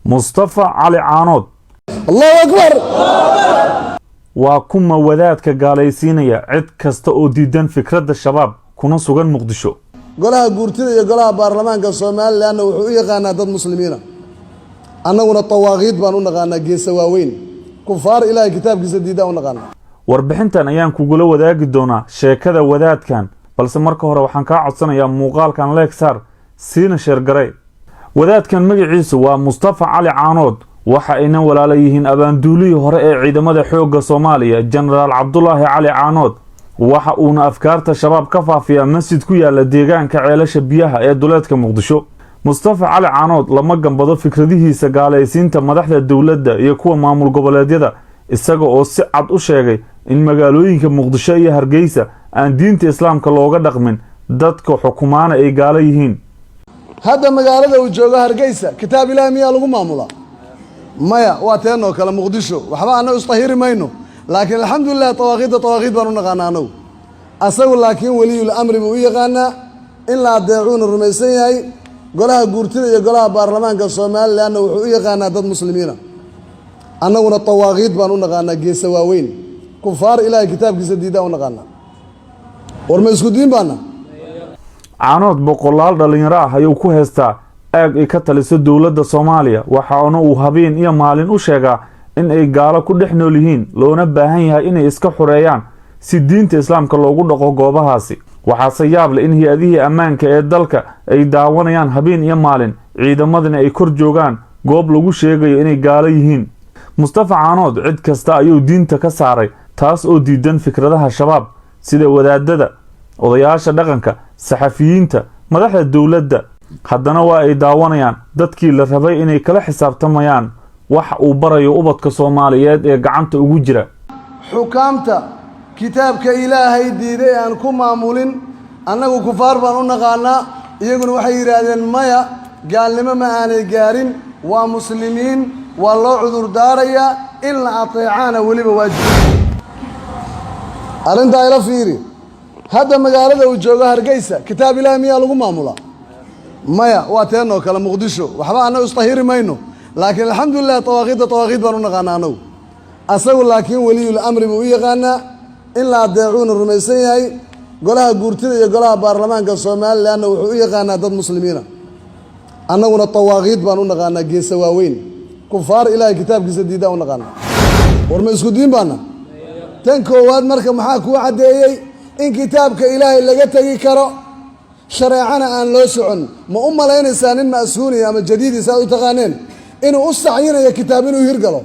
Mustafa Cali Caanood. Allahu akbar. Waa kuma wadaadka gaalaysiinaya cid kasta oo diidan fikradda Shabaab kuna sugan Muqdisho? Golaha guurtida iyo golaha baarlamaanka Somalilanna wuxuu u yaqaanaa dad muslimiina, annaguna tawaaqiid baan u naqaanaa, geesa waaweyn, kufaar Ilaahay kitaabkiisa diidaan u naqaanaa. Warbixintan ayaan kugula wadaagi doonaa sheekada wadaadkan, balse marka hore waxaan kaa codsanayaa muuqaalkan like saar, siina share garay. Wadaadkan magaciisu waa Mustafa Cali Caanood. Waxa ayna walaala yihiin abaanduulihii hore ee ciidamada xoogga Soomaaliya, Jenaraal Cabdulaahi Cali Caanood. Waxa uuna afkaarta Shabaab ka faafiyaa masjid ku yaala deegaanka Ceelasha Biyaha ee duleedka Muqdisho. Mustafa Cali Caanood lama gambado fikradihiisa gaalaysiinta madaxda dowladda iyo kuwa maamul goboleedyada, isaga oo si cad u sheegay in magaalooyinka Muqdisho iyo Hargeysa aan diinta Islaamka looga dhaqmin, dadka xukumaana ay gaalo yihiin. Hadda magaalada uu joogo Hargeysa kitaab Ilaahay miyaa lagu maamulaa? Maya. Waa teenoo kale Muqdisho. Waxba annagu istahiri mayno, laakiin alxamdulilah tawaaqiidda tawaaqiid baan u naqaanaa anagu. Asagu laakiin weliyul amri buu u yaqaanaa, in la adeecuuna rumaysan yahay. Golaha guurtida iyo golaha baarlamaanka Somalilanna wuxuu u yaqaanaa dad muslimiina, annaguna tawaaqiid baan u naqaanaa, geesa waaweyn, kufaar Ilaahay kitaabkiisa diidaan u naqaanaa. War ma isku diin baana? Caanood boqolaal dhallinyaro ah ayuu ku haystaa aag ay ka taliso dowladda Soomaaliya, waxaana uu habeen iyo maalin u sheegaa in ay gaalo ku dhex nool yihiin, loona baahan yahay inay iska xoreeyaan si diinta Islaamka loogu dhaqo goobahaasi. Waxaase yaab leh in hay-adihii ammaanka ee dalka ay daawanayaan habeen iyo maalin, ciidamadana ay kor joogaan goob lagu sheegayo inay gaalo yihiin. Mustafa Caanood cid kasta ayuu diinta ka saaray taas oo diidan fikradaha Shabaab, sida wadaadada, odayaasha dhaqanka, saxafiyiinta, madaxda dowladda. Haddana waa ay daawanayaan dadkii la rabay inay kala xisaabtamayaan wax uu barayo ubadka Soomaaliyeed ee gacanta ugu jira. Xukaamta kitaabka Ilaahay diiday aan ku maamulin annagu kufaar baan u naqaanaa. Iyaguna waxay yidhaahdeen maya, gaalnimo ma aanay gaarin, waa muslimiin, waa loo cudur daarayaa, in la ateecaana weliba waajib. Arrintaa ila fiiri. Hadda magaalada uu joogo Hargeysa kitaab Ilaahay miyaa lagu maamulaa? Maya. Waa teenoo kale Muqdisho. Waxba annagu istahiri mayno, laakiin alxamdulilah tawaaqiidda tawaaqiid baan u naqaanaa anagu. Asagu laakiin weliyul amri buu u yaqaanaa, in la adeecuuna rumaysan yahay. Golaha guurtida iyo golaha baarlamaanka Somalilanna wuxuu u yaqaanaa dad muslimiina, annaguna tawaaqiid baan u naqaanaa, geesa waaweyn, kufaar Ilaahay kitaabkiisa diidaan u naqaanaa. War ma isku diin baana? Tan koowaad marka maxaa kuu caddeeyey in kitaabka Ilaahay laga tegi karo, shareecana aan loo socon? Ma u malaynaysaa nin ma'suuniya ama jadiidi saad u taqaaneen inuu u sacyinayo kitaab inuu hirgalo?